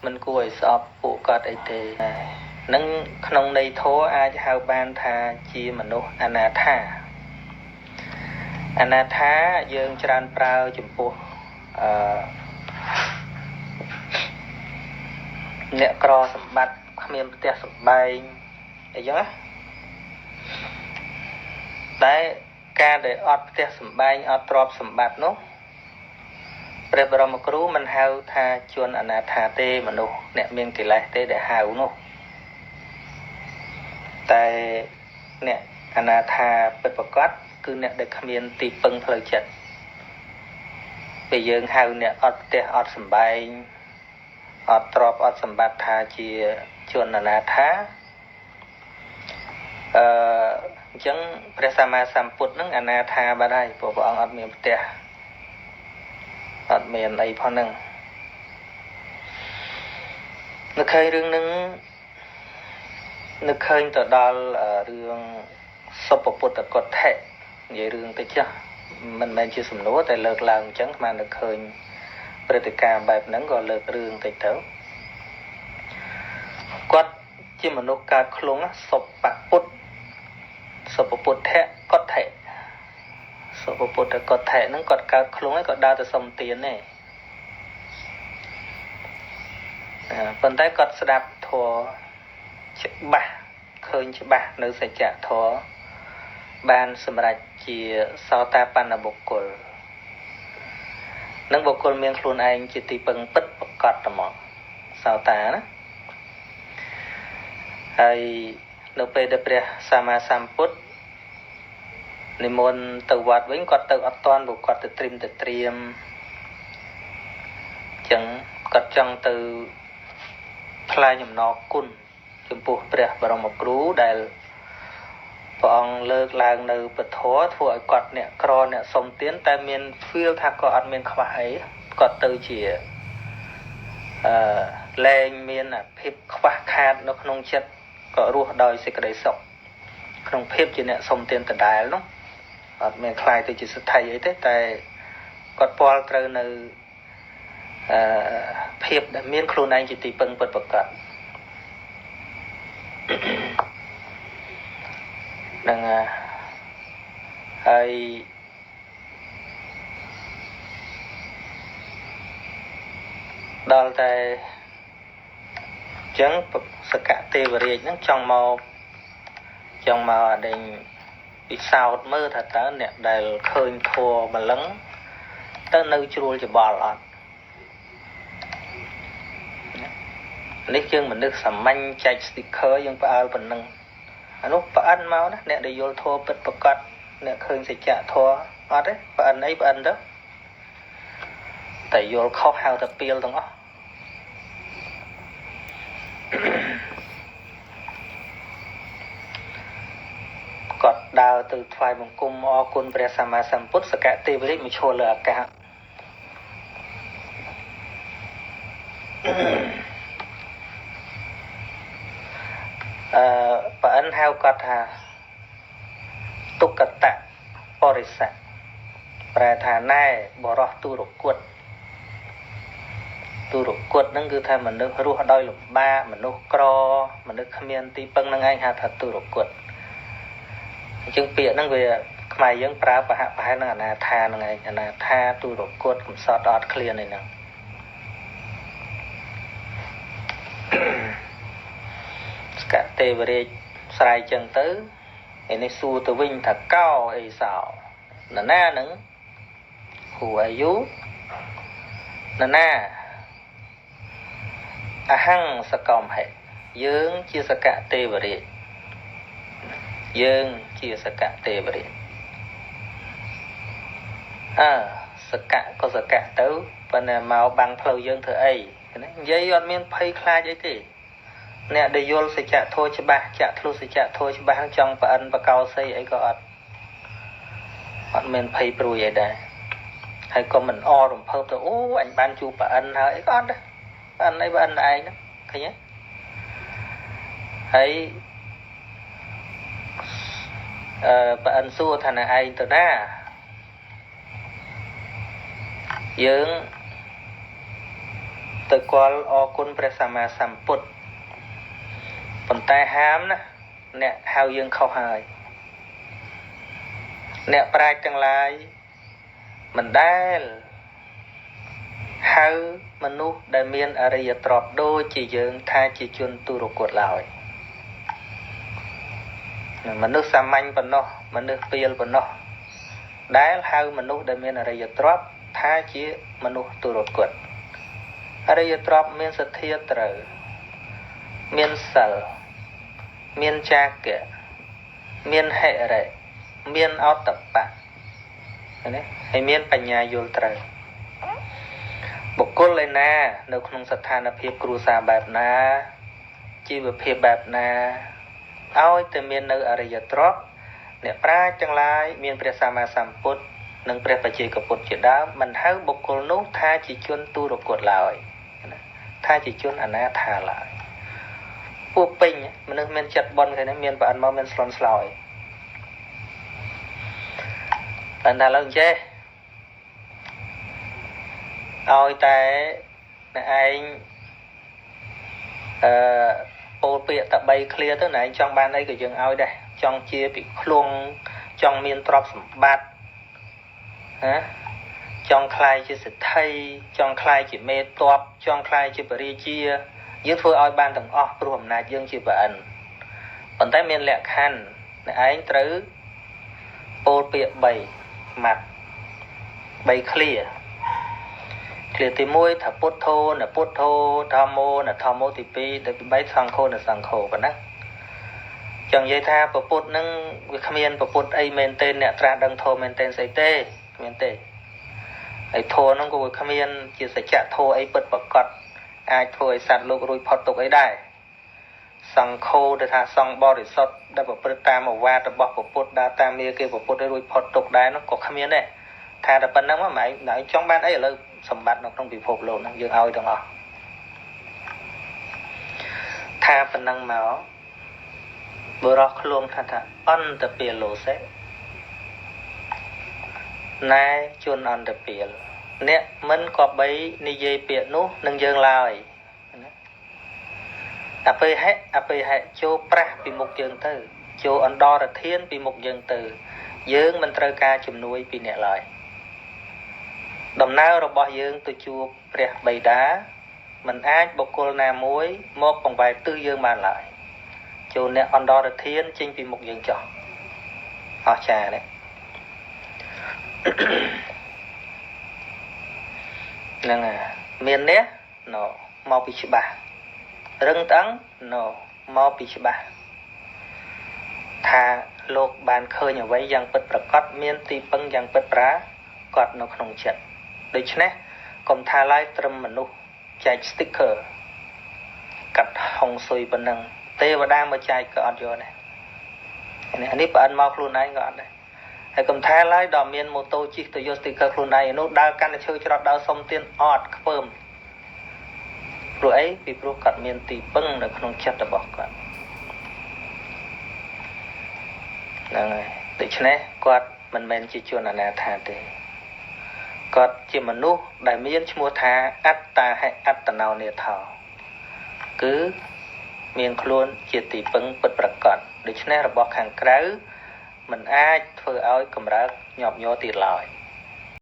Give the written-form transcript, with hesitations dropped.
មិនគួរឲ្យស្អប់ពួកគាត់អីទេនឹងក្នុងន័យធម៌អាចហៅបានថាជាមនុស្សអនាថាអនាថាយើងច្រើនប្រើចំពោះអឺអ្នកក្រសម្បត្តិគ្មានផ្ទះសម្បែងអីចឹងណាតែការដែលអត់ផ្ទះសម្បែងអត់ទ្រព្យសម្បត្តិនោះព្រះបរមគ្រូមិនហៅថាជនអនាថាទេមនុស្សអ្នកមានកិលេសទេដែលហៅនោះតែអ្នកអនាថាពិតប្រាកដគឺអ្នកដែលគ្មានទីពឹងផ្លូវចិត្តពេលយើងហៅអ្នកអត់ផ្ទះអត់សម្បែងអត់ទ្រព្យអត់សម្បត្តិថាជាជនអនាថាអញ្ចឹងព្រះសម្មាសម្ពុទ្ធនឹងអនាថាបាត់ហើយព្រោះព្រះអង្គអត់មានផ្ទះអត់មានអីផងហ្នឹងនឹកឃើញរឿងហ្នឹងនឹកឃើញទៅដល់រឿងសុពពុទ្ធកុដ្ឋិនិយាយរឿងតិចចាស់មិនមែនជាសំណួរតែលើកឡើងអញ្ចឹងអានឹកឃើញព្រឹត្តិការណ៍បែបហ្នឹងក៏លើករឿងតិចទៅគាត់ជាមនុស្សកើតឃ្លង់សុពពុទ្ធសុពពុទ្ធកុដ្ឋិសុពពុទ្ធកុដ្ឋិហ្នឹងគាត់កើតឃ្លង់ហើយគាត់ដើរទៅសុំទានទេប៉ុន្តែគាត់ស្ដាប់ធម៌ច្បាស់ឃើញច្បាស់នៅសច្ចធម៌បានសម្រេចជាសោតាបណ្ណបុគ្គលនឹងបុគ្គលមានខ្លួនឯងជាទីពឹងពិតប្រាកដតែមកសោតាណាហើយនៅពេលដែលព្រះសម្មាសម្ពុទ្ធនិមន្តទៅវត្តវិញគាត់ទៅអត់ទាន់ព្រោះគាត់ទៅត្រៀមចឹងគាត់ចង់ទៅថ្លែងអំណរគុណចំពោះព្រះបរមគ្រូដែលព្រះអង្គលើកឡើងនៅពធធ្វើឲ្យគាត់អ្នកក្រអ្នកសុំទានតែមាន feel ថាក៏អត់មានខ្វះអីគាត់ទៅជាលែងមានភាពខ្វះខាតនៅក្នុងចិត្តក៏រស់ដោយសេចក្តីសុខក្នុងភាពជាអ្នកសុំទានដដែលនោះអត់មានខ្លាយទៅជាសទ្ធិអីទេតែគាត់ពាល់ត្រូវនៅភាពដែលមានខ្លួនឯងជាទីពឹងពិតប្រាកដនឹងហើយដល់តែចឹងសកទេវរាជហ្នឹងចង់មកអដេញពិសោធន៍មើលថាតើអ្នកដែលឃើញធម៌ម្លឹងទៅនៅជ្រួលច្បល់អត់នេះជាងមនុស្សសាមញ្ញចែក sticker យើងផ្អើលប៉ុណ្ណឹងអានោះប្អិនមកណាអ្នកដែលយល់ធម៌ពិតប្រាកដអ្នកឃើញសច្ចធម៌អត់ទេប្អិនអីប្អិនទៅតែយល់ខុសហៅតែពីលទាំងអស់គាត់ដើរទៅថ្វាយបង្គំអរគុណព្រះសម្មាសម្ពុទ្ធសកទេវរាជមកឈរលើអាកាសប្រអិនហៅគាត់ថាទុក្កតៈបរិស័កប្រែថាណែបរោះទុរគតទុរគតហ្នឹងគឺថាមនុស្សរស់ដោយលំបាកមនុស្សក្រមនុស្សគ្មានទីពឹងហ្នឹងឯងហៅថាទុរគតអញ្ចឹងពាក្យហ្នឹងវាខ្មែរយើងប្រើប្រហាក់ប្រហែលនឹងអនាថាហ្នឹងឯងអនាថាទុរគតកំសត់អត់ឃ្លានអីហ្នឹងសកទេវរាជស្រែកចឹងទៅឯនេះសួរទៅវិញថាកោអីសោនរណាហ្នឹង Who are you នរណាអហង្សកំហិយើងជាសកទេវរាជយើងជាសកទេវរាជសកៈក៏សកៈទៅប៉ុន្តែមកបាំងផ្លូវយើងធ្វើអីណានិយាយអត់មានភ័យខ្លាចអីទេអ្នកដែលយល់សច្ចធម៌ច្បាស់ចាក់ធ្លុះសច្ចធម៌ច្បាស់ចង់ប្រអិនបកោសីអីក៏អត់មានភ័យព្រួយអីដែរហើយក៏មិនអរំភើបទៅអូអញបានជួបប្រអិនហើយអីក៏អត់ដែរប្រអិនអីប្រអិនឯងហ្នឹងឃើញទេហើយប្រអិនសួរថាណែឯងទៅណាយើង ទៅគាល់អរគុណព្រះសម្មាសម្ពុទ្ធប៉ុន្តែហាមណាអ្នកហៅយើងខុសហើយអ្នកប្រាជ្ញទាំងឡាយមិនដែលហៅមនុស្សដែលមានអរិយទ្រព្យដូចជាយើងថាជាជនទុរគតឡើយមនុស្សសាមញ្ញប៉ុណ្ណោះមនុស្សពាលប៉ុណ្ណោះដែលហៅមនុស្សដែលមានអរិយទ្រព្យថាជាមនុស្សទុរគតអរិយទ្រព្យមានសទ្ធាត្រូវមានសិលមានចាគៈមានហិរិមានអតបៈណាហើយមានបញ្ញាយល់ត្រូវបុគ្គលឯណានៅក្នុងស្ថានភាពគ្រួសារបែបណាជីវភាពបែបណាឲ្យតែមាននៅអរិយទ្រព្យអ្នកប្រាជ្ញទាំងឡាយមានព្រះសម្មាសម្ពុទ្ធនិងព្រះបច្ចេកពុទ្ធជាដើមមិនហៅបុគ្គលនោះថាជាជនទុរគតឡើយណាថាជាជនអនាថាឡើយពួកពេញមនុស្សមានចិត្តបន់គេនេះមានប្រអិនមកមានស្លន់ស្លោយតែដល់ឡើងចេះឲ្យតែអ្នកឯងពោលពាក្យតែ3ឃ្លាទៅអ្នកឯងចង់បានអីក៏យើងឲ្យដែរចង់ជាពិឃ្លងចង់មានទ្រព្យសម្បត្តិណាចង់ក្លាយជាសេដ្ឋីចង់ក្លាយជាមេតបចង់ក្លាយជាបរិជាយើងធ្វើឲ្យបានទាំងអស់ព្រោះអំណាចយើងជាប្រអិនប៉ុន្តែមានលក្ខខណ្ឌអ្នកឯងត្រូវពោលពាក្យ3ម៉ាត់3ឃ្លាឃ្លាទី1ថាពុទ្ធោនពុទ្ធោធម្មោនធម្មោទី2ទី3សង្ឃោនសង្ឃោប៉ុណ្ណាចង់និយាយថាពពុទ្ធនឹងវាគ្មានពពុទ្ធអីមែនទេអ្នកត្រាស់ដឹងធម៌មែនទេស្អីទេគ្មានទេហើយធម៌ហ្នឹងក៏វាគ្មានជាសច្ចធម៌អីពិតប្រាកដអាចធ្វើឲ្យសត្វលោករួចផុតទុក្ខអីដែរសង្ឃោដែលថាសង្ឃបរិសុទ្ធដែលប្រព្រឹត្តតាមឱវាទរបស់ពពុទ្ធដើរតាមមាគេពពុទ្ធឲ្យរួចផុតទុក្ខដែរនោះក៏គ្មានដែរថាតែប៉ុណ្្នឹងមកឯងចង់បានអីឥឡូវសម្បត្តិនៅក្នុងពិភពលោកហ្នឹងយើងឲ្យទាំងអស់ថាប៉ុណ្្នឹងមកបុរសឃ្លងថាអន្តពាលោសេណែជនអន្តពាលអ្នកមិនគប្បីនិយាយពាក្យនោះនឹងយើងឡើយណាអបិហិអបិហិចូលប្រាស់ពីមុខយើងទៅចូលអន្តរធានពីមុខយើងទៅយើងមិនត្រូវការជំនួយពីអ្នកឡើយដំណើររបស់យើងទៅជួបព្រះបិតាមិនអាចបុគ្គលណាមួយមកបង្វែរទិសយើងបានឡើយចូលអ្នកអន្តរធានចេញពីមុខយើងចោះអស្ចារ្យណាស់ហ្នឹងហើយមាននេះណូមកពីច្បាស់រឹងតឹងណូមកពីច្បាស់ថាលោកបានឃើញអ្វីយ៉ាងពិតប្រាកដមានទីពឹងយ៉ាងពិតប្រាកដនៅក្នុងចិត្តដូច្នេះកុំថាឡើយត្រឹមមនុស្សចែក sticker កាត់ហុងស៊ុយប៉ុណ្ណឹងទេវតាមកចែកក៏អត់យកដែរនេះប្រអិនមកខ្លួនឯងក៏អត់ដែរហើយកុំថាឡើយដល់មានម៉ូតូជិះទៅយក sticker ខ្លួនឯងនោះដើរកាន់តែឈើច្រត់ដើរសុំទៀនអត់ខ្ពើមព្រោះអីពីព្រោះគាត់មានទីពឹងនៅក្នុងចិត្តរបស់គាត់ហ្នឹងហើយដូច្នេះគាត់មិនមែនជាជនអនាថាទេគាត់ជាមនុស្សដែលមានឈ្មោះថាអត្តាហិអត្តនោនេថោគឺមានខ្លួនជាទីពឹងពិតប្រាកដដូច្នេះរបស់ខាងក្រៅមិនអាចធ្វើឲ្យកម្រើកញាប់ញ័រទៀតឡើយ